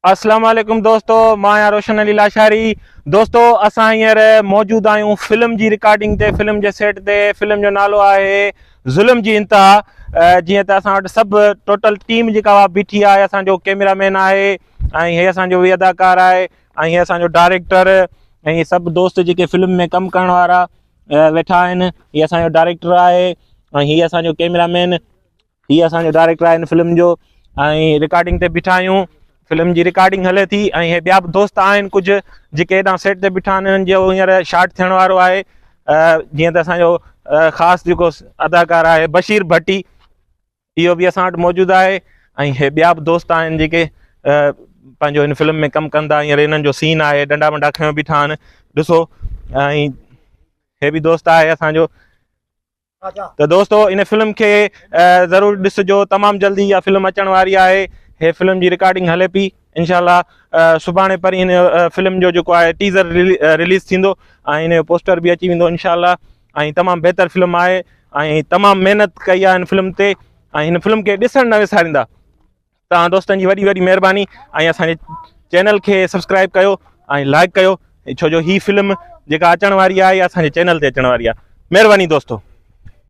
اسلام عليڪم دوستو مان آهيان روشن علي لاشاري دوستو اسان هينئر موجود آهيون فلم جي رڪارڊنگ تي فلم جي سيٽ تي فلم جو نالو آهي ظلم جي انتها جيئن ته اسان وٽ سڀ ٽوٽل ٽيم جيڪا بيٺي آهي اسان جو ڪيمرا مين آهي ۽ هي اسان جو به اداڪار آهي ۽ هي اسان جو ڊائريڪٽر ۽ هي سڀ دوست جيڪي فلم ۾ ڪم ڪرڻ وارا ويٺا آهن هي اسان جو ڊائريڪٽر آهي ۽ هي اسان جو ڪيمرا مين هي اسان جو ڊائريڪٽر آهي هن فلم جو ۽ رڪارڊنگ تي بيٺا آهيون فلم جي رڪارڊنگ هلي ٿي ۽ هي ٻيا به دوست آهن ڪجهه جيڪي هيڏانهن سيٽ تي بيٺا آهن انهن جو هينئر شاٽ ٿيڻ وارو آهي جيئن ته اسان جو خاص جيڪو اداڪار آهي بشير ڀٽي اهو به اسان وٽ موجود آهي ۽ هي ٻيا به دوست آهن جيڪي پنهنجو هن فلم ۾ ڪم ڪن ٿا هينئر هنن جو سين آهي ڏنڊا ونڊا کنيو بيٺا آهن ڏسو ۽ هي به دوست آهي اسان جو ته دوستو ان فلم کي ضرور ڏسجو تمام جلدي اها فلم اچڻ واري آهي هي فلم جي رڪارڊنگ هلي پي انشاء الله سڀاڻي پرين هن فلم جو جيڪو آهي ٽيزر رليز ٿيندو ۽ ان جو پوسٽر به اچي ويندو انشاء الله ۽ تمام بهتر فلم آهي ۽ تمام محنت ڪئي آهي هن فلم تي ۽ هن فلم کي ڏسڻ نه وساريندا توهان دوستن جي وڏي وڏي مهرباني ۽ اسان جي چينل کي سبسڪرائب ڪيو ۽ لائڪ ڪيو ڇو جو هي فلم جيڪا اچڻ واري آهي اسان جي چينل تي اچڻ واري آهي مهرباني دوستو.